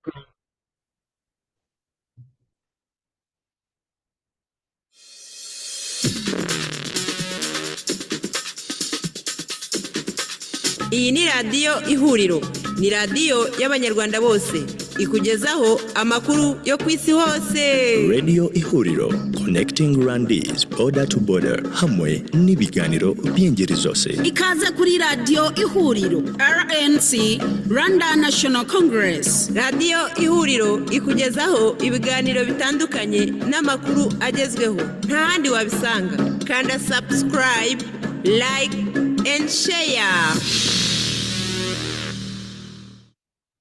Iyi ni radiyo Ihuriro, ni radiyo y'Abanyarwanda bose, ikugezaho amakuru yo ku isi hose. Radio Ihuriro, connecting Rwandese border to border, hamwe n'ibiganiro by'ingeri zose. Ikaze kuri Radiyo Ihuriro, RNC, Rwanda National Congress. Radiyo Ihuriro ikugezaho ibiganiro bitandukanye n'amakuru agezweho nta handi wabisanga. Kanda subscribe, like and share.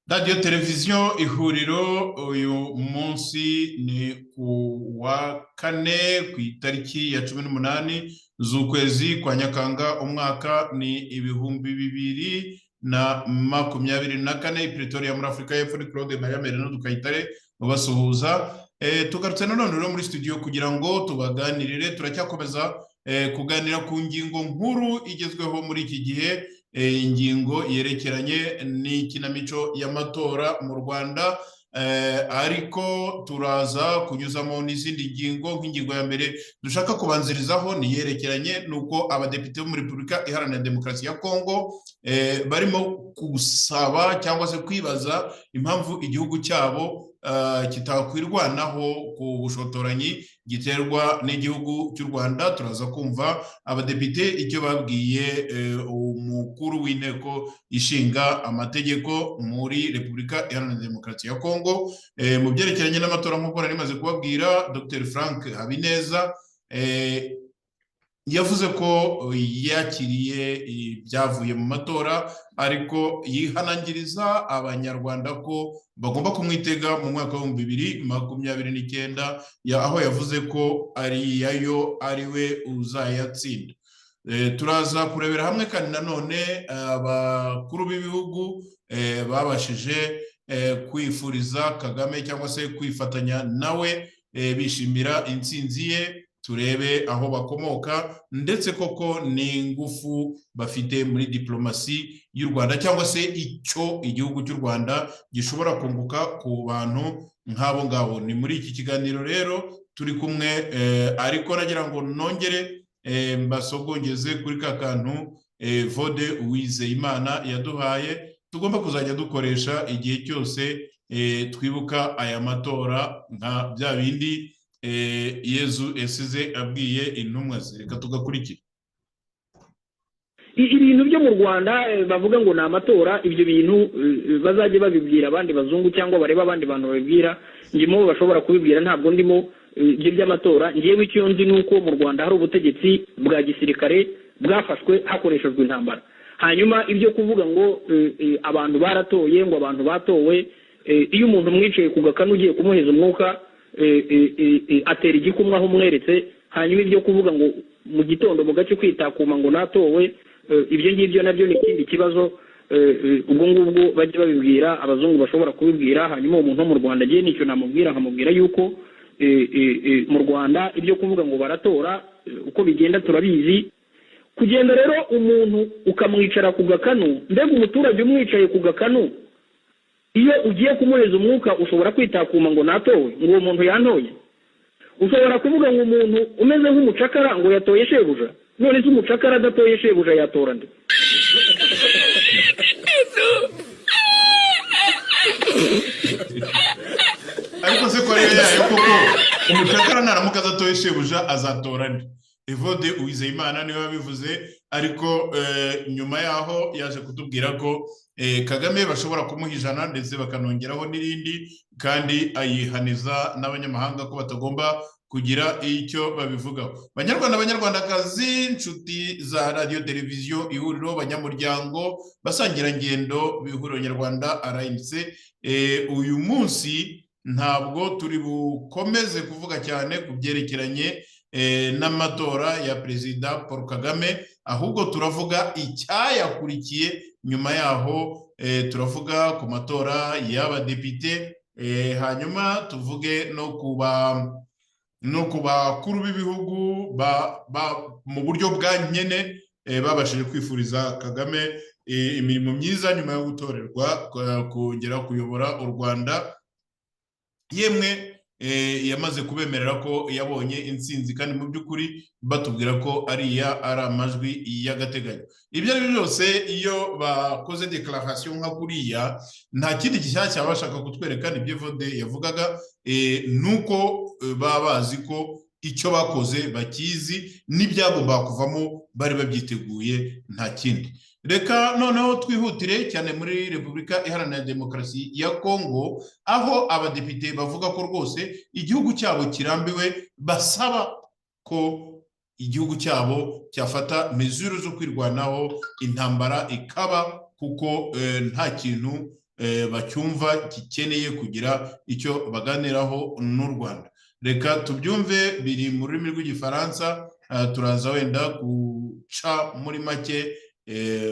Radiyo Televiziyo Ihuriro, uyu munsi ni ku wa kane, ku itariki ya 18 z'ukwezi kwa Nyakanga, umwaka ni 2024, i Pretoria muri Afurika y'Epfo. Ni Claude Mariya Merino Kayitare ubasuhuza. Tugarutse nanone rero muri studio kugira ngo tubaganirire. Turacyakomeza kuganira ku ngingo nkuru igezweho muri iki gihe, ingingo yerekeranye n'ikinamico y'amatora mu Rwanda, ariko turaza kunyuzamo n'izindi ngingo. Nk'ingingo ya mbere dushaka kubanzirizaho ni yerekeranye n'uko abadepite bo muri Repubulika Iharanira Demokarasi ya Kongo barimo gusaba cyangwa se kwibaza impamvu igihugu cyabo kitakwirwanaho ku bushotoranyi giterwa n'igihugu cy'u Rwanda. Turaza kumva abadepite icyo babwiye umukuru w'Inteko Ishinga Amategeko muri Repubulika Iharanira Demokarasi ya Kongo. Mu byerekeranye n'amatora, nk'uko nari maze kubabwira, Dr Frank Habineza yavuze ko yakiriye ibyavuye mu matora, ariko yihanangiriza Abanyarwanda ko bagomba kumwitega mu mwaka w'2029, aho yavuze ko ariyayo ari we uzayatsinda. Turaza kurebera hamwe kandi nanone abakuru b'ibihugu babashije kwifuriza Kagame cyangwa se kwifatanya nawe bishimira intsinzi ye, turebe aho bakomoka ndetse koko n'ingufu bafite muri diplomasi y'u Rwanda, cyangwa se icyo igihugu cy'u Rwanda gishobora kunguka ku bantu nk'abo ngabo. Ni muri iki kiganiro rero turi kumwe, ariko nagira ngo nongere mbasogongeze kuri ka kantu Vode Uwizeyimana yaduhaye, tugomba kuzajya dukoresha igihe cyose twibuka aya matora, nka bya bindi Yezu yasize abwiye intumwa ze. Reka tugakurikira. Ibintu byo mu Rwanda bavuga ngo ni amatora, ibyo bintu bazajye babibwira abandi bazungu cyangwa barebe abandi bantu babibwira. Ndimo bashobora kubibwira, ntabwo ndimo ibyo by'amatora. Ngewe icyo nzi ni uko mu Rwanda hari ubutegetsi bwa gisirikare bwafashwe hakoreshejwe intambara. Hanyuma ibyo kuvuga ngo abantu baratoye, ngo abantu batowe, iyo umuntu umwicaye ku gakanu ugiye kumuheza umwuka, atera igikumwe aho umweretse. Hanyuma ibyo kuvuga ngo mu gitondo mu gace kwitakuma ngo natowe, ibyo ngibyo nabyo ni ikindi kibazo. Ubwo ngubwo bajye babibwira abazungu bashobora kubibwira. Hanyuma uwo muntu wo mu Rwanda agiye nicyo namubwira, nkamubwira yuko mu Rwanda ibyo kuvuga ngo baratora, uko bigenda turabizi. Kugenda rero umuntu ukamwicara ku gakanu, mbega umuturage umwicaye ku gakanu, iyo ugiye kumuheza umwuka ushobora kwitakuma ngo natowe, ngo uwo muntu yantoye. Ushobora kuvuga ngo umuntu umeze nk'umucakara ngo yatoye shebuja. None se umucakara adatoye shebuja yatora nde? Ariko se ko ariyo yayo koko, umucakara naramuka adatoye shebuja azatora nde? Evode Uwizeyimana niwe wabivuze, ariko nyuma yaho yaje kutubwira ko Kagame bashobora kumuha 100 ndetse bakanongeraho n'irindi, kandi ayihaniza n'abanyamahanga ko batagomba kugira icyo babivugaho. Banyarwanda, Banyarwandakazi, inshuti za Radiyo Televiziyo Ihuriro, banyamuryango, basangirangendo b'Ihuriro Nyarwanda RNC, uyu munsi ntabwo turi bukomeze kuvuga cyane ku byerekeranye n'amatora ya Perezida Paul Kagame, ahubwo turavuga icyayakurikiye nyuma yaho. Turavuga ku matora y'abadepite, hanyuma tuvuge no ku bakuru b'ibihugu mu buryo bwa nkene babashije kwifuriza Kagame imirimo myiza nyuma yo gutorerwa kongera kuyobora u Rwanda. Yemwe yamaze kubemerera ko yabonye intsinzi, kandi mu by'ukuri batubwira ko ariya ari amajwi y'agateganyo. Ibyo ari byo byose, iyo bakoze declaration nka kuriya, nta kindi gishyashya bashaka kutwereka. Nibyo Evode yavugaga, nuko baba bazi ko icyo bakoze bakizi n'ibyagombaga kuvamo bari babyiteguye, nta kindi. Reka noneho twihutire cyane muri Repubulika Iharanira Demokarasi ya Kongo, aho abadepite bavuga ko rwose igihugu cyabo kirambiwe, basaba ko igihugu cyabo cyafata mesure zo kwirwanaho, intambara ikaba, kuko nta kintu bacyumva gikeneye kugira icyo baganiraho n'u Rwanda. Reka tubyumve, biri mu rurimi rw'Igifaransa, turaza wenda guca muri make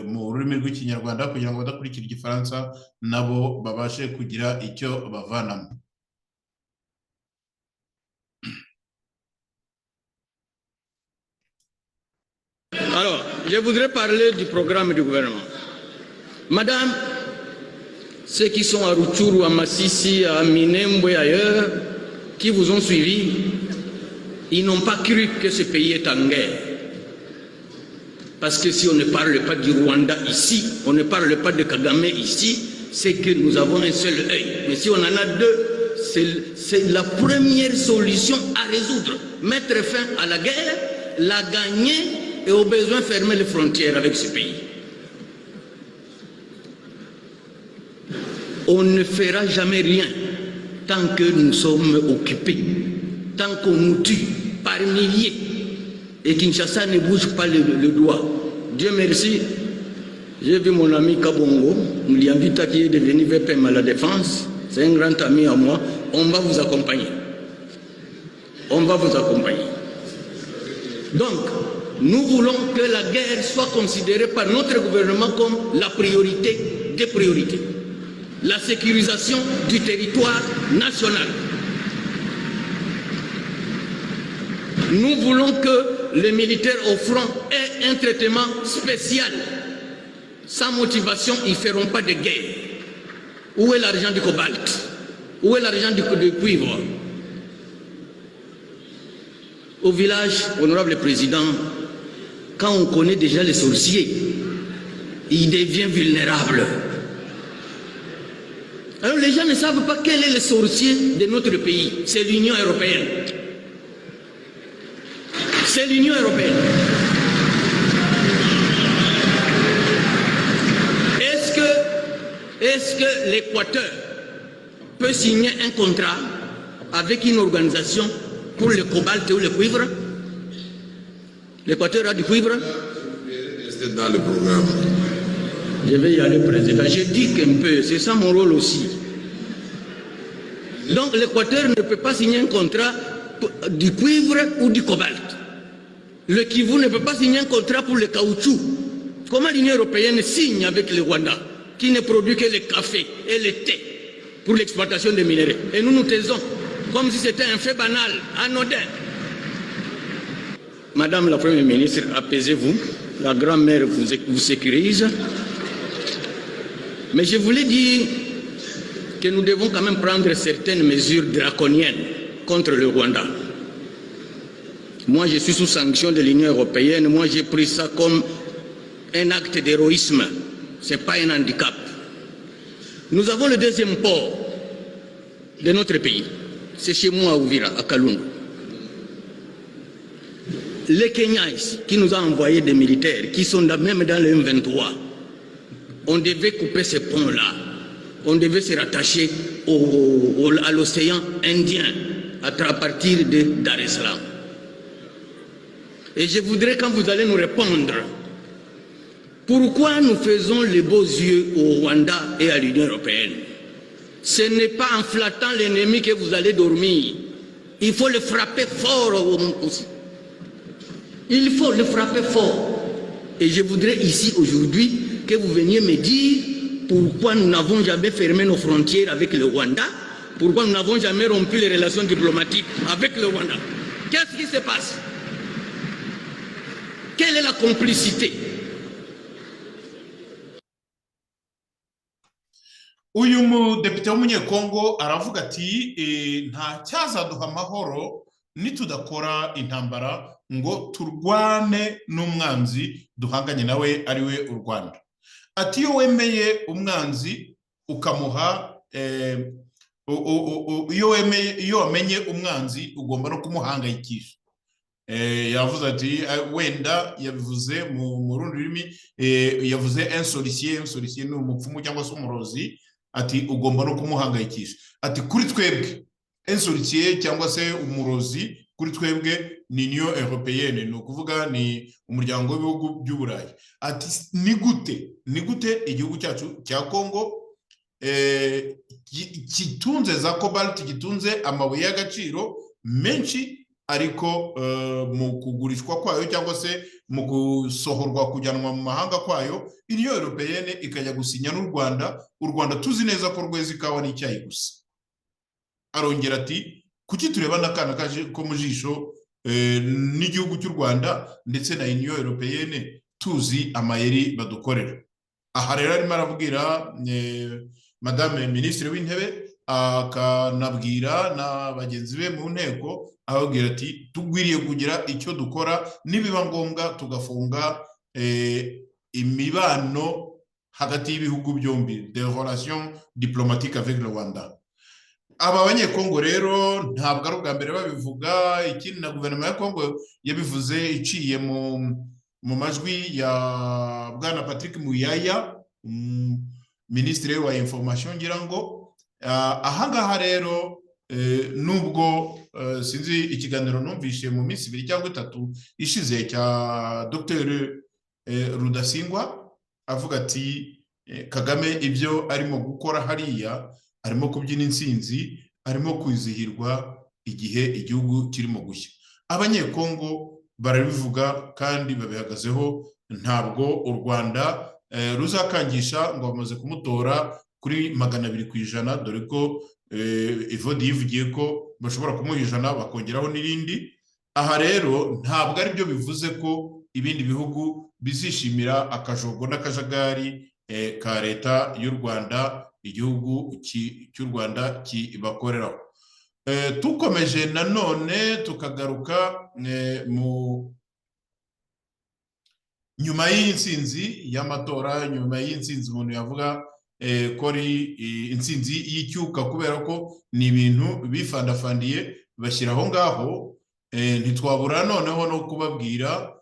mu rurimi rw'Ikinyarwanda kugira ngo abadakurikira Igifaransa nabo babashe kugira icyo bavanamo. Alors, je voudrais parler du programme du gouvernement. Madame, ceux qui sont à Rutshuru, à Masisi, à Minembwe et ailleurs, qui vous ont suivi, ils n'ont pas cru que ce pays est en guerre. Parce que si on ne parle pas du Rwanda ici, on ne parle pas de Kagame ici, c'est que nous avons un seul œil. Mais si on en a deux, c'est la première solution à résoudre. Mettre fin à la guerre, la gagner et au besoin fermer les frontières avec ce pays. On ne fera jamais rien tant que nous sommes occupés, tant qu'on nous tue par milliers et Kinshasa ne bouge pas le doigt. Dieu merci, j'ai vu mon ami Kabongo, Mulianvita, qui est devenu VPM à la Défense, c'est un grand ami à moi, on va vous accompagner. On va vous accompagner. Donc, nous voulons que la guerre soit considérée par notre gouvernement comme la priorité des priorités. La sécurisation du territoire national. Nous voulons que les militaires au front aient un traitement spécial. Sans motivation, ils ne feront pas de guerre. Où est l'argent du cobalt? Où est l'argent du cuivre? Au village, honorable président, quand on connaît déjà les sorciers, il devient vulnérable. Alors les gens ne savent pas quel est le sorcier de notre pays. C'est l'Union européenne. C'est l'Union européenne. Est-ce que l'Équateur peut signer un contrat avec une organisation pour le cobalt ou le cuivre? L'Équateur a du cuivre? C'est dans le programme. Je vais y aller, président. Je dis qu'un peu, c'est ça mon rôle aussi. Donc l'Équateur ne peut pas signer un contrat du cuivre ou du cobalt. Le Kivu ne peut pas signer un contrat pour le caoutchouc. Comment l'Union européenne signe avec le Rwanda, qui ne produit que le café et le thé pour l'exploitation des minéraux? Et nous nous taisons, comme si c'était un fait banal, anodin. Madame la Première ministre, apaisez-vous. La grand-mère vous sécurise. Mais je voulais dire que nous devons quand même prendre certaines mesures draconiennes contre le Rwanda. Moi, je suis sous sanction de l'Union européenne. Moi, j'ai pris ça comme un acte d'héroïsme. Ce n'est pas un handicap. Nous avons le deuxième port de notre pays. C'est chez moi à Uvira, à Kalundu. Les Kenyans ici, qui nous ont envoyé des militaires, qui sont même dans le M23, on devait couper ces ponts-là. On devait se rattacher à l'océan Indien à partir de Dar es Salaam. Et je voudrais, quand vous allez nous répondre, pourquoi nous faisons les beaux yeux au Rwanda et à l'Union européenne? Ce n'est pas en flattant l'ennemi que vous allez dormir. Il faut le frapper fort aussi. Il faut le frapper fort. Et je voudrais ici aujourd'hui que vous veniez me dire pourquoi nous n'avons jamais fermé nos frontières avec le Rwanda, pourquoi nous n'avons jamais rompu les relations diplomatiques avec le Rwanda. Qu'est-ce qui se passe? Quelle est la complicité? Uyu mudepite w'Umunyekongo aravuga ati nta cyazaduha amahoro nitudakora intambara ngo turwane n'umwanzi duhanganye nawe, ari we u Rwanda. Ati iyo wemeye umwanzi ukamuha, iyo wemeye, iyo wamenye umwanzi ugomba no kumuhangayikisha. Yavuze ati wenda yabivuze mu rundi rurimi, yavuze un sorcier. Un sorcier ni umupfumu cyangwa se umurozi. Ati ugomba no kumuhangayikisha. Ati kuri twebwe un sorcier cyangwa se umurozi kuri twebwe ni Union européenne, ni ukuvuga ni umuryango w'ibihugu by'Uburayi. Ati ni gute igihugu cyacu cya Congo gitunze za cobalt, gitunze amabuye y'agaciro menshi, ariko mu kugurishwa kwayo cyangwa se mu gusohorwa kujyanwa mu mahanga kwayo, Union européenne ikajya gusinya n'u Rwanda, u Rwanda tuzi neza ko rweza ikawa n'icyayi gusa? Arongera ati kuki tureba n'akana ko mu jisho n'igihugu cy'u Rwanda ndetse na Union européenne, tuzi amayeri badukorera? Aha rero arimo arabwira Madame Minisitiri w'Intebe, akanabwira na bagenzi be mu nteko, ababwira ati tugwiriye kugira icyo dukora, nibiba ngombwa tugafunga imibano hagati y'ibihugu byombi, de relations diplomatiques avec le Rwanda. Aba Banyekongo rero ntabwo ari ubwa mbere babivuga. Ikindi, na guverinoma ya Kongo yabivuze iciye mu majwi ya Bwana Patrick Muyaya, Minisitiri wa Information ngira ngo. Ahangaha rero, nubwo sinzi ikiganiro numvishe mu minsi 2 cyangwa 3 ishize cya Dr Rudasingwa avuga ati Kagame ibyo arimo gukora hariya, arimo kubyina intsinzi, arimo kwizihirwa igihe igihugu kirimo gushya. Abanyekongo barabivuga kandi babihagazeho. Ntabwo u Rwanda ruzakangisha ngo bamaze kumutora kuri 200%, dore ko Evode yivugiye ko bashobora kumuha 100 bakongeraho n'irindi. Aha rero ntabwo ari byo bivuze ko ibindi bihugu bizishimira akajogo n'akajagari ka leta y'u Rwanda, igihugu cy'u Rwanda kibakoreraho. Tukomeje nanone tukagaruka mu nyuma y'intsinzi y'amatora, nyuma y'intsinzi umuntu yavuga ko ari intsinzi y'icyuka, kubera ko ni ibintu bifandafandiye bashyira aho ngaho, ntitwabura noneho no kubabwira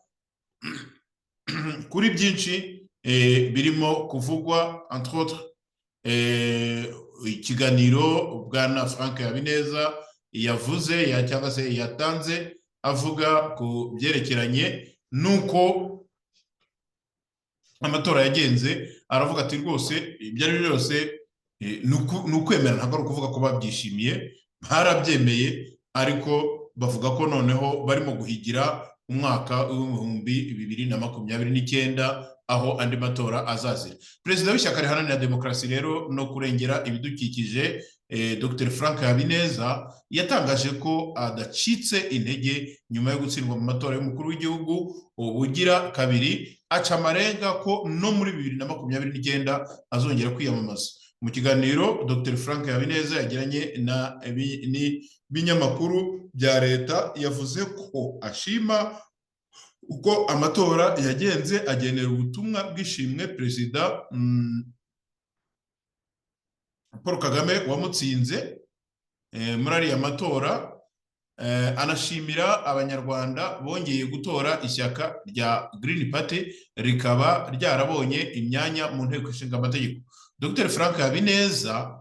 kuri byinshi birimo kuvugwa, entre autres ikiganiro Bwana Frank Habineza yavuze cyangwa se yatanze, avuga ku byerekeranye n'uko amatora yagenze. Aravuga ati rwose ibyo ari byo byose ni ukwemera, ntabwo ari ukuvuga ko babyishimiye, barabyemeye, ariko bavuga ko noneho barimo guhigira umwaka w'2029, aho andi matora azazira. Perezida w'ishyaka riharanira demokarasi rero no kurengera ibidukikije, Dr Frank Habineza, yatangaje ko adacitse intege nyuma yo gutsindwa mu matora y'umukuru w'igihugu ubugira kabiri, aca amarenga ko no muri 2029 azongera kwiyamamaza. Mu kiganiro Dr Frank Habineza yagiranye na n'ibinyamakuru bya leta, yavuze ko ashima uko amatora yagenze, agenera ubutumwa bw'ishimwe Perezida Paul Kagame wamutsinze muri ariya matora, anashimira Abanyarwanda bongeye gutora ishyaka rya Green Party rikaba ryarabonye imyanya mu Nteko Ishinga Amategeko. Dr Frank Habineza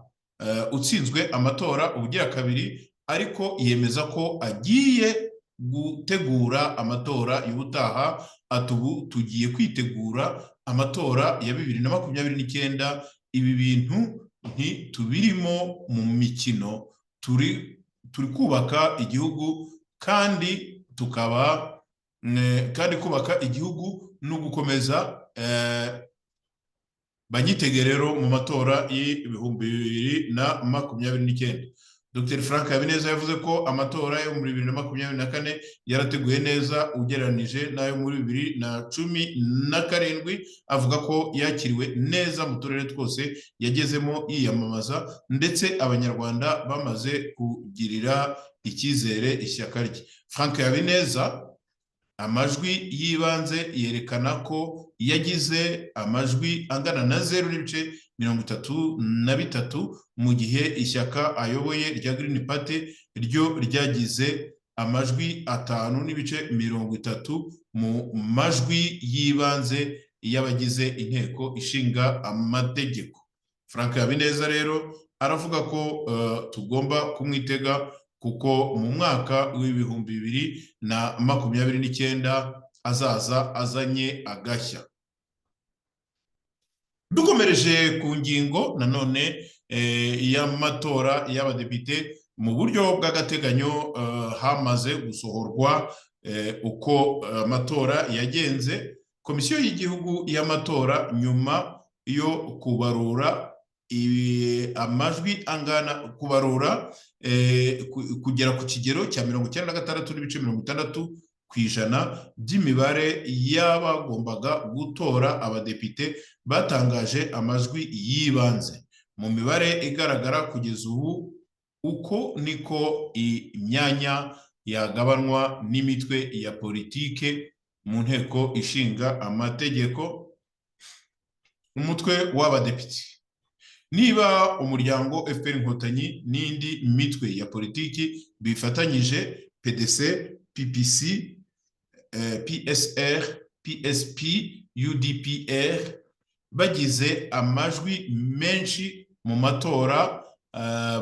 utsinzwe amatora ubugira kabiri, ariko yemeza ko agiye gutegura amatora y'ubutaha. Ati ubu tugiye kwitegura amatora ya 2029, ibi bintu ntitubirimo mu mikino, turi kubaka igihugu, kandi tukaba kandi kubaka igihugu no gukomeza. Banyitege rero mu matora y'2029. Dr Frank Habineza yavuze ko amatora yo muri 2024 yarateguye neza ugereranije n'ayo muri 2017. Avuga ko yakiriwe neza mu turere twose yagezemo yiyamamaza, ndetse Abanyarwanda bamaze kugirira icyizere ishyaka rye. Frank Habineza, amajwi y'ibanze yerekana ko yagize amajwi angana na 0.33, mu gihe ishyaka ayoboye rya Green Party ryo ryagize amajwi 5.30 mu majwi y'ibanze y'abagize Inteko Ishinga Amategeko. Frank Habineza rero aravuga ko tugomba kumwitega, kuko mu mwaka w'2029 azaza azanye agashya. Dukomereje ku ngingo nanone y'amatora y'abadepite mu buryo bw'agateganyo, hamaze gusohorwa uko amatora yagenze. Komisiyo y'Igihugu y'Amatora, nyuma yo kubarura amajwi angana kubarura kugera ku kigero cya 96.60% by'imibare y'abagombaga gutora abadepite, batangaje amajwi y'ibanze. Mu mibare igaragara kugeza ubu, uko niko imyanya yagabanwa n'imitwe ya politike mu Nteko Ishinga Amategeko, umutwe w'abadepite. Niba umuryango FPR Inkotanyi n'indi mitwe ya politiki bifatanyije, PDC, PPC, PSR, PSP, UDPR, bagize amajwi menshi mu matora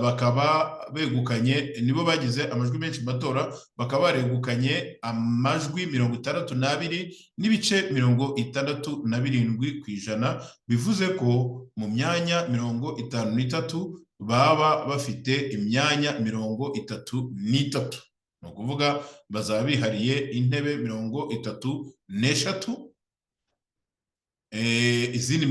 bakaba begukanye, nibo bagize amajwi menshi mu matora, bakaba baregukanye amajwi 62.67%. Bivuze ko mu myanya 53 baba bafite imyanya 33, ni ukuvuga bazaba bihariye intebe 33, izindi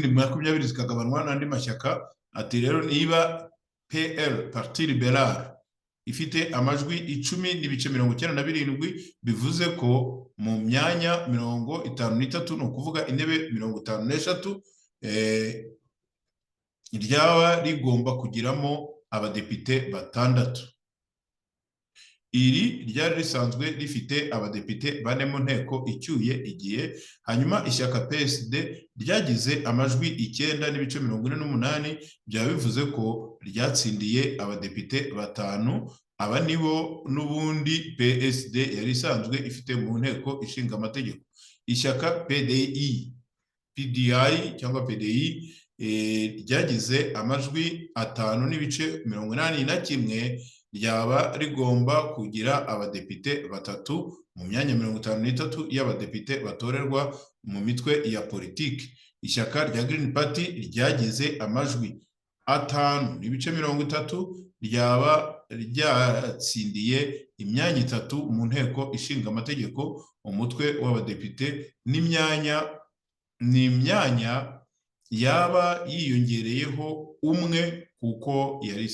20 zikagabanwa n'andi mashyaka. Ati rero niba PL, Parti Liberal, ifite amajwi 10.97, bivuze ko mu myanya 53, ni ukuvuga intebe 53, ryaba rigomba kugiramo abadepite batandatu. Iri ryari risanzwe rifite abadepite bane mu nteko icyuye igihe. Hanyuma ishyaka PSD ryagize amajwi 9.48, byaba bivuze ko ryatsindiye abadepite batanu. Aba nibo n'ubundi PSD yari isanzwe ifite mu Nteko Ishinga Amategeko. Ishyaka PDI, PDI cyangwa PDI, ryagize amajwi 5.81, ryaba rigomba kugira abadepite batatu mu myanya 53 y'abadepite batorerwa mu mitwe ya politiki. Ishyaka rya Green Party ryagize amajwi 5.30, ryaba ryatsindiye imyanya itatu mu Nteko Ishinga Amategeko, umutwe w'abadepite, n'imyanya ni imyanya yaba yiyongereyeho umwe, kuko yari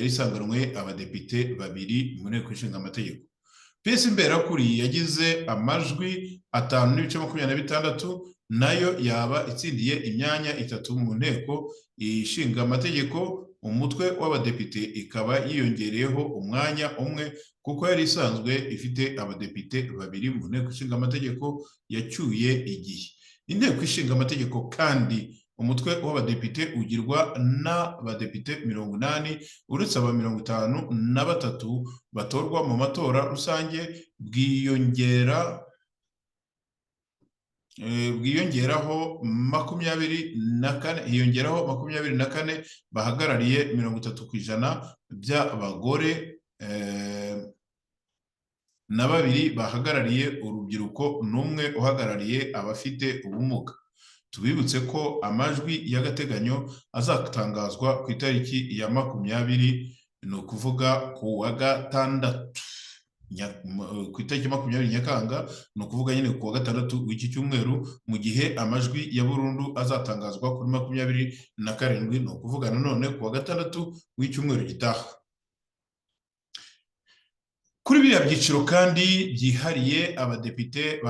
isanganwe abadepite babiri mu Nteko Ishinga Amategeko. PS Imberakuri yagize amajwi 5.26, nayo yaba itsindiye imyanya itatu mu Nteko Ishinga Amategeko, umutwe w'abadepite, ikaba yiyongereyeho umwanya umwe kuko yari isanzwe ifite abadepite babiri mu Nteko Ishinga Amategeko yacyuye igihe. Inteko Ishinga Amategeko kandi, umutwe w'abadepite ugirwa n'abadepite 80, uretse aba 53 batorwa mu matora rusange, bwiyongeraho 24, hiyongeraho 24 bahagarariye 30% by'abagore, na babiri bahagarariye urubyiruko, n'umwe uhagarariye abafite ubumuga. Tubibutse ko amajwi y'agateganyo azatangazwa ku itariki ya 20, ni ukuvuga ku wa gatandatu. ku itariki 20 Nyakanga, ni ukuvuga nyine ku wa gatandatu w'iki cyumweru, mu gihe amajwi ya burundu azatangazwa kuri 27, ni ukuvuga nanone ku wa gatandatu w'icyumweru gitaha. Kuri biriya byiciro kandi byihariye, abadepite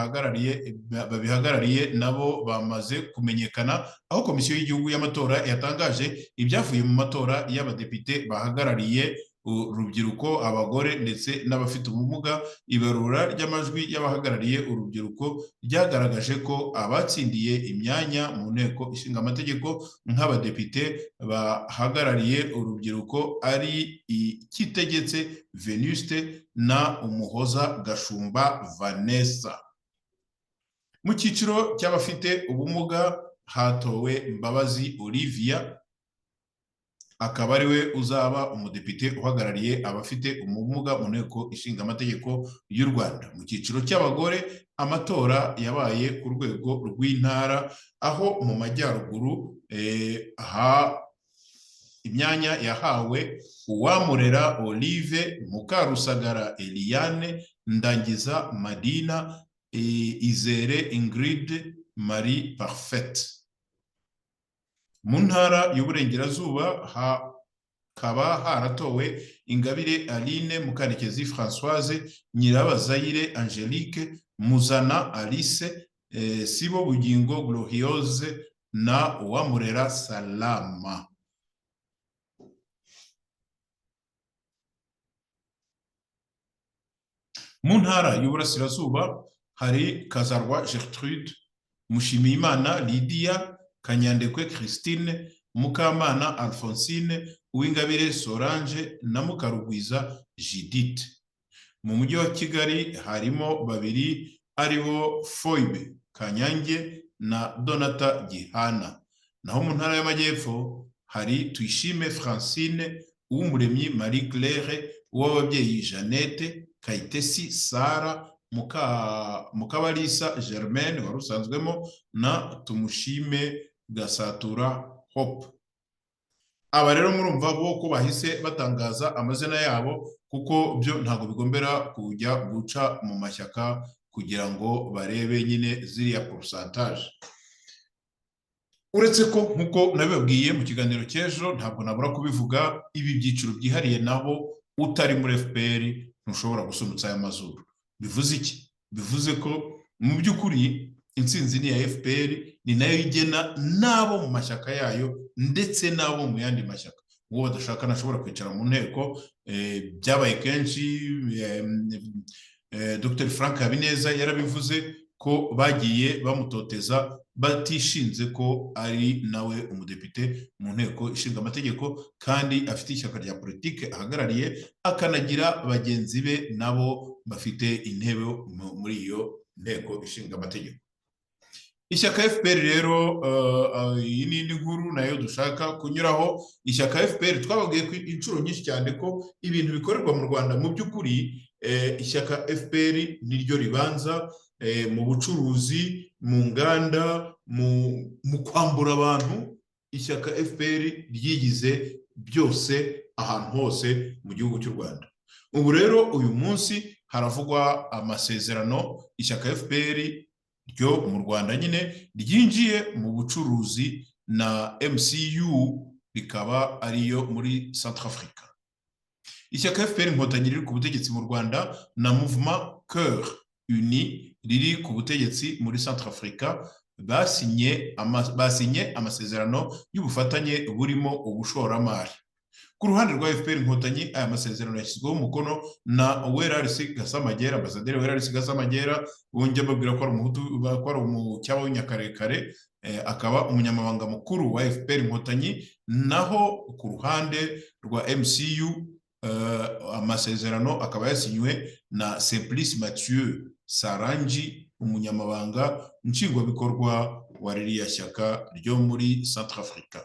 babihagarariye nabo bamaze kumenyekana, aho Komisiyo y'Igihugu y'Amatora yatangaje ibyavuye mu matora y'abadepite bahagarariye urubyiruko, abagore ndetse n'abafite ubumuga. Ibarura ry'amajwi y'abahagarariye urubyiruko ryagaragaje ko abatsindiye imyanya mu nteko ishinga amategeko nk'abadepite bahagarariye urubyiruko ari Ikitegetse Venuste na Umuhoza Gashumba Vanessa. Mu cyiciro cy'abafite ubumuga hatowe Mbabazi Olivia, akaba ariwe uzaba umudepite uhagarariye abafite ubumuga mu nteko ishinga amategeko y'u Rwanda. Mu cyiciro cy'abagore, amatora yabaye ku rwego rw'intara, aho mu majyaruguru imyanya yahawe Uwamurera Olive, Mukarusagara Eliane, Ndangiza Madina, Izere Ingrid Marie Parfaite. Mu ntara y'Uburengerazuba hakaba haratowe Ingabire Aline, Mukarekezi Françoise, Nyirabazayire Angelique, Muzana Alice, Sibo Bugingo Gloriose na Uwamurera Salama. Mu ntara y'Uburasirazuba hari Kazarwa Gertrude, Mushimiyimana Lydia, Kanyandekwe Christine, Mukamana Alphonsine, Uwingabire Solange na Mukarugwiza Judith. Mu mujyi wa Kigali harimo babiri aribo Foibe Kanyange na Donata Gihana. Naho mu ntara y'Amajyepfo hari Tuyishime Francine, Uwumuremyi Marie Claire, Uwababyeyi Jeannette, Kayitesi Sara, Mukabalisa Germaine wari usanzwemo na Tumushime Gasatura Hope. Aba rero murumva bo ko bahise batangaza amazina yabo, kuko byo ntabwo bigombera kujya guca mu mashyaka kugira ngo barebe nyine ziriya pourcentage. Uretse ko nkuko nabibabwiye mu kiganiro cy'ejo, ntabwo nabura kubivuga, ibi byiciro byihariye nabo utari muri FPR ntushobora gusunutsa aya mazuru. Bivuze iki? Bivuze ko mu by'ukuri intsinzi ni ya FPR, ni nayo igena n'abo mu mashyaka yayo ndetse n'abo mu yandi mashyaka. Uwo badashaka ntashobora kwicara mu nteko. Byabaye kenshi, Dr Frank Habineza yarabivuze ko bagiye bamutoteza batishinze ko ari nawe umudepite mu nteko ishinga amategeko, kandi afite ishyaka rya politike ahagarariye, akanagira bagenzi be nabo bafite intebe muri iyo nteko ishinga amategeko. Ishyaka FPR rero, iyi ni indi nkuru nayo dushaka kunyuraho. Ishyaka FPR twababwiye ko inshuro nyinshi cyane ko ibintu bikorerwa mu Rwanda mu by'ukuri ishyaka FPR niryo ribanza mu bucuruzi, mu nganda, mu kwambura abantu. Ishyaka FPR ryigize byose ahantu hose mu gihugu cy'u Rwanda. Ubu rero uyu munsi haravugwa amasezerano ishyaka FPR ryo mu Rwanda nyine ryinjiye mu bucuruzi na MCU, rikaba ariyo muri Centrafrica. Ishyaka FPR Inkotanyi riri ku butegetsi mu Rwanda na Mouvement Cœur Uni riri ku butegetsi muri Centrafrica basinye amasezerano y'ubufatanye burimo ubushoramari. Ku ruhande rwa FPR Inkotanyi, aya masezerano yashyizweho umukono na Werarisi Gasamagera, ambasaderi Werarisi Gasamagera, wongeye mbabwira ko ari umuhutu, ko ari umucyaba w'Inyakarekare, akaba umunyamabanga mukuru wa FPR Inkotanyi. Naho ku ruhande rwa MCU, amasezerano akaba yasinywe na Simplice Mathieu Sarangi, umunyamabanga nshingwabikorwa wa ririya shyaka ryo muri Centrafrica.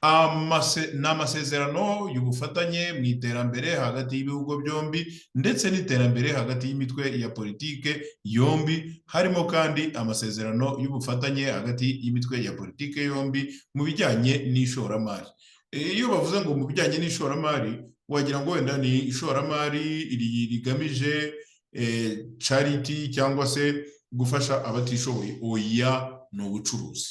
Ni amasezerano y'ubufatanye mu iterambere hagati y'ibihugu byombi ndetse n'iterambere hagati y'imitwe ya politike yombi. Harimo kandi amasezerano y'ubufatanye hagati y'imitwe ya politike yombi mu bijyanye n'ishoramari. Iyo bavuze ngo mu bijyanye n'ishoramari, Wagira ngo wenda ni ishoramari rigamije charity cyangwa se gufasha abatishoboye. Oya, ni ubucuruzi.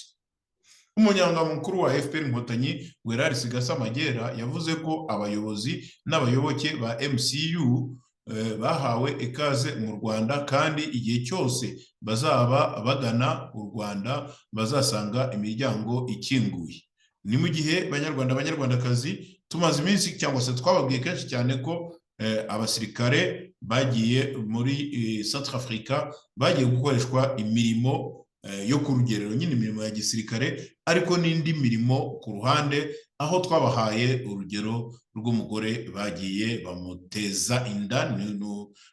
Umunyamabanga mukuru wa FPR Inkotanyi, Wellars Gasamagera, yavuze ko abayobozi n'abayoboke ba MCU bahawe ikaze mu Rwanda, kandi igihe cyose bazaba bagana u Rwanda bazasanga imiryango ikinguye. Ni mu gihe, Banyarwanda, Banyarwandakazi, tumaze iminsi cyangwa se twababwiye kenshi cyane ko abasirikare bagiye muri Centrafrica bagiye gukoreshwa imirimo yo ku rugerero nyine, imirimo ya gisirikare, ariko n'indi mirimo ku ruhande, aho twabahaye urugero rw'umugore bagiye bamuteza inda,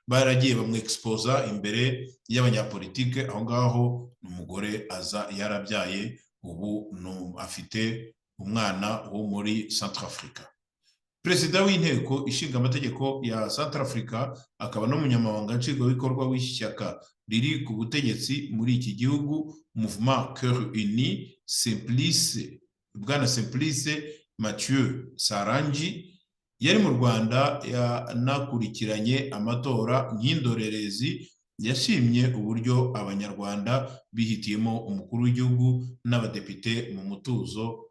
baragiye bamwexposa imbere y'abanyapolitike aho ngaho. Umugore aza yarabyaye, ubu afite umwana wo muri Centrafrica. Perezida w'Inteko Ishinga Amategeko ya Centrafrica, akaba n'umunyamabanga nshingwabikorwa w'ishyaka riri ku butegetsi muri iki gihugu, Mouvement Cœur Uni, Simplice, bwana Simplice Mathieu Sarangi, yari mu Rwanda yanakurikiranye amatora nk'indorerezi. Yashimye uburyo Abanyarwanda bihitiyemo umukuru w'igihugu n'abadepite mu mutuzo.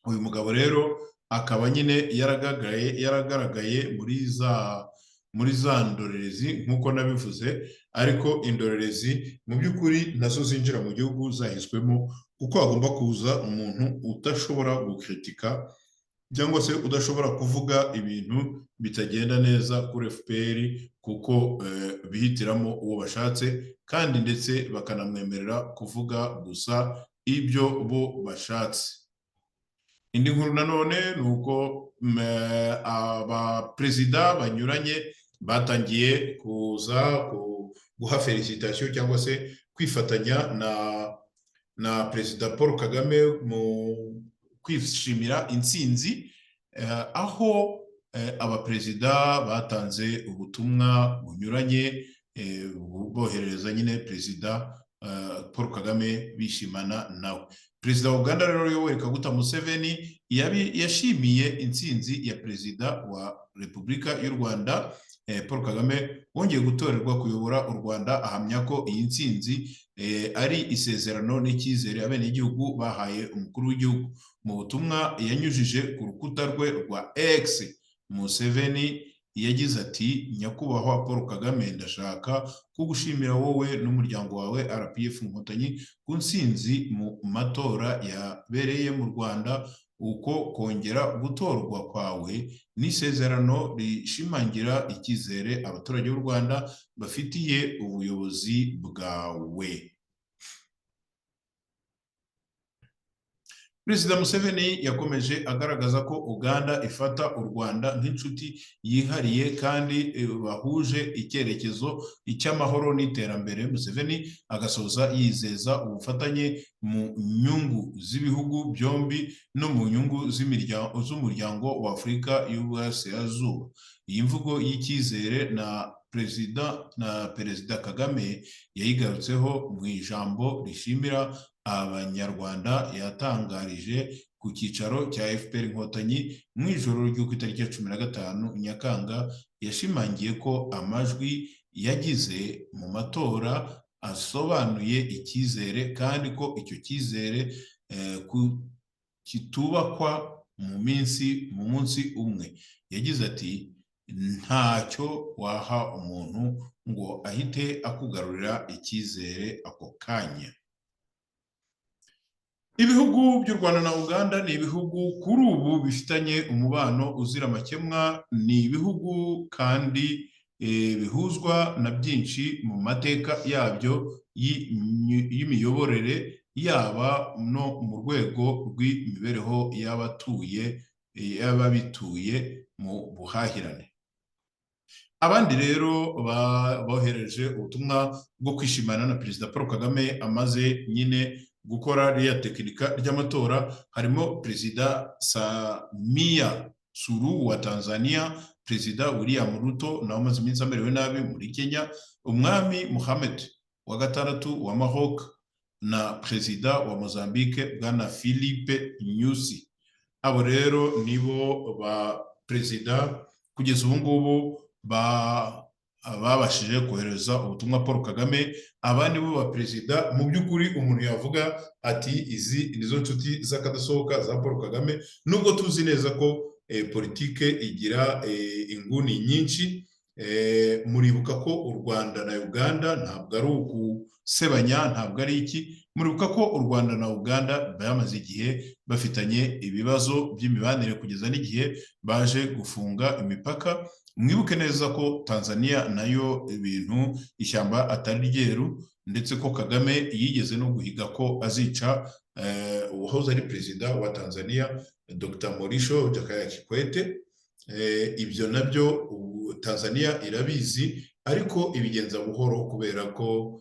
Uyu mugabo rero akaba nyine yaragaragaye muri za ndorerezi nk'uko nabivuze, ariko indorerezi mu by'ukuri nazo zinjira mu gihugu zahiswemo, kuko hagomba kuza umuntu udashobora gukritika cyangwa se udashobora kuvuga ibintu bitagenda neza kuri FPR, kuko bihitiramo uwo bashatse, kandi ndetse bakanamwemerera kuvuga gusa ibyo bo bashatse. Indi nkuru nanone ni uko abaperezida banyuranye batangiye kuza guha félicitations cyangwa se kwifatanya na Perezida Paul Kagame mu kwishimira intsinzi, aho abaperezida batanze ubutumwa bunyuranye boherereza nyine Perezida Paul Kagame bishimana nawe. Perezida wa Uganda rero, Yoweri Kaguta Museveni, yashimiye intsinzi ya Perezida wa Repubulika y'u Rwanda Paul Kagame wongeye gutorerwa kuyobora u Rwanda, ahamya ko iyi ntsinzi ari isezerano n'icyizere abenegihugu bahaye umukuru w'igihugu. Mu butumwa yanyujije ku rukuta rwe rwa X, Museveni yagize ati: "Nyakubahwa Paul Kagame, ndashaka kugushimira wowe n'umuryango wawe RPF Inkotanyi ku ntsinzi mu matora yabereye mu Rwanda. Uko kongera gutorwa kwawe n'isezerano rishimangira icyizere abaturage b'u Rwanda bafitiye ubuyobozi bwawe." Perezida Museveni yakomeje agaragaza ko Uganda ifata u Rwanda nk'inshuti yihariye kandi bahuje icyerekezo cy'amahoro n'iterambere. Museveni agasoza yizeza ubufatanye mu nyungu z'ibihugu byombi no mu nyungu z'umuryango wa Afurika y'Uburasirazuba. Iyi mvugo y'icyizere na Perezida Kagame yayigarutseho mu ijambo rishimira Abanyarwanda yatangarije ku cyicaro cya FPR Inkotanyi mu ijoro ryo ku itariki ya 15 Nyakanga. Yashimangiye ko amajwi yagize mu matora asobanuye icyizere, kandi ko icyo cyizere kitubakwa mu munsi umwe. Yagize ati: "Ntacyo waha umuntu ngo ahite akugarurira icyizere ako kanya." Ibihugu by'u Rwanda na Uganda ni ibihugu kuri ubu bifitanye umubano uzira amakemwa. Ni ibihugu kandi bihuzwa na byinshi mu mateka yabyo y'imiyoborere, yaba no mu rwego rw'imibereho y'abatuye, y'ababituye mu buhahirane. Abandi rero bohereje ubutumwa bwo kwishimana na Perezida Paul Kagame amaze nyine gukora ririya tekinika ry'amatora, harimo Perezida Samia Suluhu wa Tanzania, Perezida William Ruto nawe umaze iminsi amerewe nabi muri Kenya, Umwami Mohammed wa gatandatu wa Maroc na Perezida wa Mozambique, bwana Philippe Nyusi. Abo rero nibo ba perezida kugeza ubu ngubu babashije kohereza ubutumwa Paul Kagame. Aba nibo ba perezida mu by'ukuri umuntu yavuga ati izi nizo nshuti z'akadasohoka za Paul Kagame, nubwo tuzi neza ko politike igira inguni nyinshi. Muribuka ko u Rwanda na Uganda ntabwo ari ugusebanya, ntabwo ari iki, muribuka ko u Rwanda na Uganda bamaze igihe bafitanye ibibazo by'imibanire kugeza n'igihe baje gufunga imipaka. Mwibuke neza ko Tanzania nayo ibintu ishyamba atari ryeru, ndetse ko Kagame yigeze no guhiga ko azica uwahoze ari perezida wa Tanzania Dr. Mrisho Jakaya Kikwete. Ibyo nabyo Tanzania irabizi, ariko ibigenza buhoro kubera ko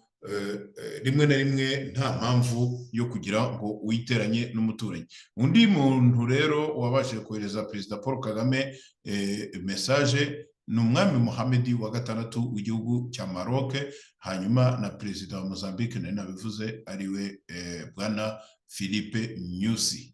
rimwe na rimwe nta mpamvu yo kugira ngo witeranye n'umuturanyi. Undi muntu rero wabashije kohereza perezida Paul Kagame message ni umwami Mohammed wa gatandatu w'igihugu cya Maroc, hanyuma na perezida wa Mozambique nari nabivuze ariwe bwana Philippe Nyusi.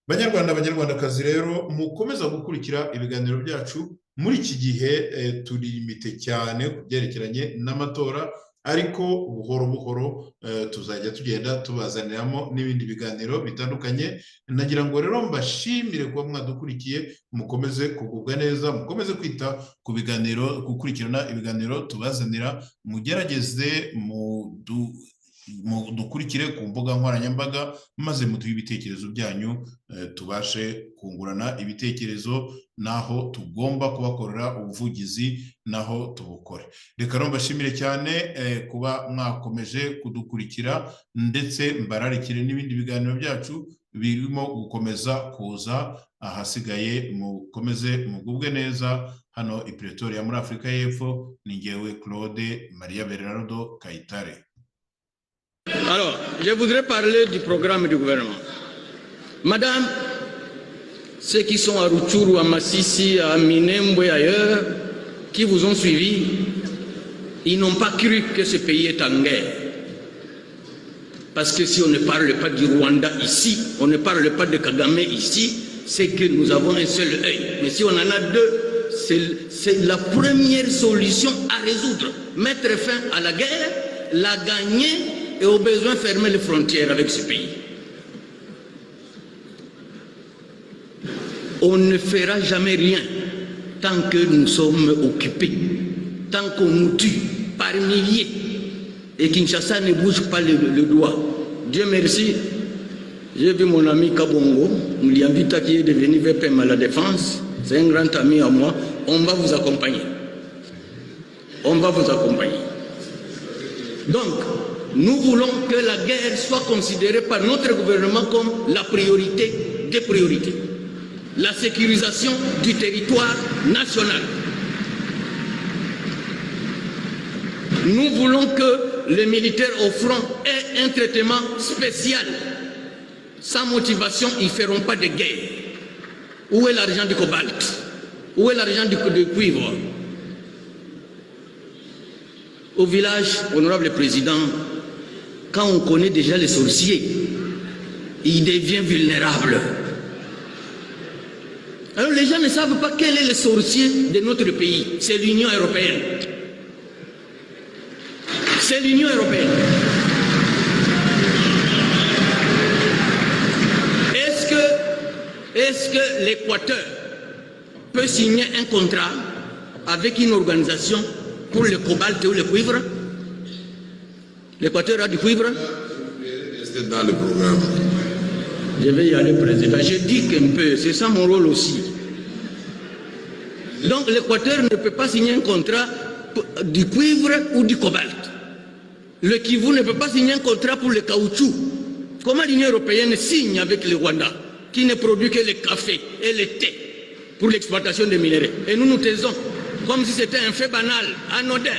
Banyarwanda, banyarwandakazi rero mukomeza gukurikira ibiganiro byacu muri iki gihe turimite cyane ku byerekeranye n'amatora, ariko buhoro buhoro tuzajya tugenda tubazaniramo n'ibindi biganiro bitandukanye. Nagira ngo rero mbashimire kuba mwadukurikiye, mukomeze kugubwa neza, mukomeze kwita ku biganiro, gukurikirana ibiganiro tubazanira, mugerageze dukurikire ku mbuga nkoranyambaga maze muduhe ibitekerezo byanyu, tubashe kungurana ibitekerezo naho tugomba kubakorera ubuvugizi naho tubukore. Reka rero mbashimire cyane kuba mwakomeje kudukurikira, ndetse mbararikire n'ibindi biganiro byacu birimo gukomeza kuza. Ahasigaye mukomeze mugubwe neza hano i Pretoria muri Afurika y'Epfo. Ni ngewe Claude Maria Bernardo Kayitare. Alors, je voudrais parler du programme du gouvernement. Madame, ceux qui sont à Rutshuru, à Masisi, à Minembwe, ailleurs, qui vous ont suivi, ils n'ont pas cru que ce pays est en guerre. Parce que si on ne parle pas du Rwanda ici, on ne parle pas de Kagame ici, c'est que nous avons un seul œil. Mais si on en a deux, c'est la première solution à résoudre. Mettre fin à la guerre, la gagner et au besoin fermer les frontières avec ce pays. On ne fera jamais rien tant que nous sommes occupés, tant qu'on nous tue par milliers et Kinshasa ne bouge pas le doigt. Dieu merci, j'ai vu mon ami Kabongo, Mulianvita, qui est devenu VPM à la Défense, c'est un grand ami à moi, on va vous accompagner. On va vous accompagner. Donc, nous voulons que la guerre soit considérée par notre gouvernement comme la priorité des priorités. La sécurisation du territoire national. Nous voulons que les militaires au front aient un traitement spécial. Sans motivation, ils ne feront pas de guerre. Où est l'argent du cobalt? Où est l'argent du cuivre? Au village, honorable président, quand on connaît déjà les sorciers, il devient vulnérable. Alors les gens ne savent pas quel est le sorcier de notre pays. C'est l'Union européenne. C'est l'Union européenne. Est-ce que l'Équateur peut signer un contrat avec une organisation pour le cobalt ou le cuivre? L'Équateur a du cuivre? C'est dans le programme. Je vais y aller, président. Je dis qu'un peu, c'est ça mon rôle aussi. Donc l'Équateur ne peut pas signer un contrat du cuivre ou du cobalt. Le Kivu ne peut pas signer un contrat pour le caoutchouc. Comment l'Union européenne signe avec le Rwanda, qui ne produit que le café et le thé pour l'exploitation des minéraux? Et nous nous taisons, comme si c'était un fait banal, anodin.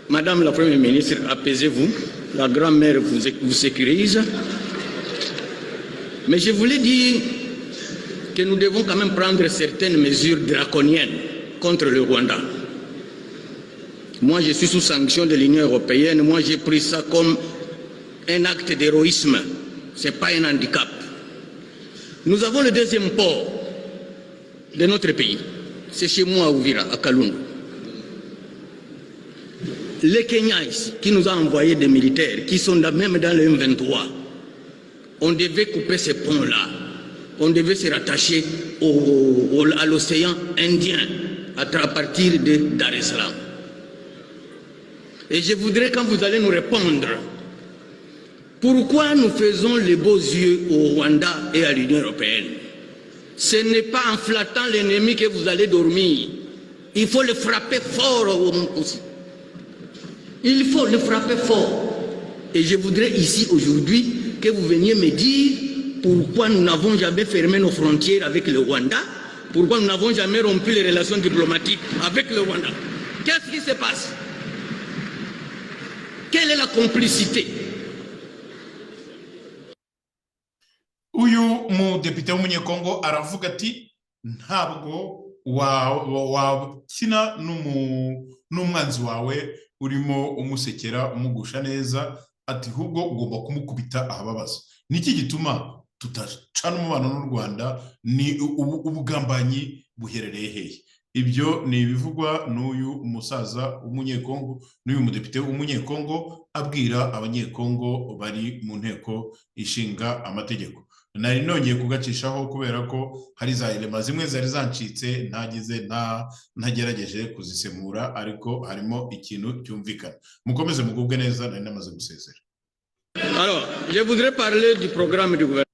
Madame la Première ministre, apaisez-vous. La grand-mère vous sécurise. Mais je voulais dire que nous devons quand même prendre certaines mesures draconiennes contre le Rwanda. Moi, je suis sous sanction de l'Union européenne. Moi, j'ai pris ça comme un acte d'héroïsme. Ce n'est pas un handicap. Nous avons le deuxième port de notre pays. C'est chez moi à Uvira, à Kalundu. Les Kenyans ici, qui nous ont envoyé des militaires, qui sont même dans le M23, on devait couper ces ponts-là. On devait se rattacher à l'océan Indien à partir de Dar es Salaam. Et je voudrais, quand vous allez nous répondre, pourquoi nous faisons les beaux yeux au Rwanda et à l'Union européenne? Ce n'est pas en flattant l'ennemi que vous allez dormir. Il faut le frapper fort aussi. Il faut le frapper fort. Et je voudrais ici aujourd'hui que vous veniez me dire pourquoi nous n'avons jamais fermé nos frontières avec le Rwanda, pourquoi nous n'avons jamais rompu les relations diplomatiques avec le Rwanda. Qu'est-ce qui se passe? Quelle est la complicité? Uyu mudepite w'Umunyekongo aravuga ati ntabwo wakina n'umwanzi wawe urimo umusekera, umugusha neza, ati ahubwo ugomba kumukubita ahababaza. Niki gituma tutacana umubano n'u Rwanda? Ni ubugambanyi buherereye hehe? Ibyo ni ibivugwa n'uyu musaza w'Umunyekongo, n'uyu mudepite w'Umunyekongo, abwira Abanyekongo bari mu Nteko Ishinga Amategeko. Nari nongeye kugacishaho kubera ko hari za irema zimwe zari zancitse ntagize ntagerageje kuzisemura, ariko harimo ikintu cyumvikana. Mukomeze mugubwe neza, nari namaze gusezera. Alors, je voudrais parler du programme du gouvernement.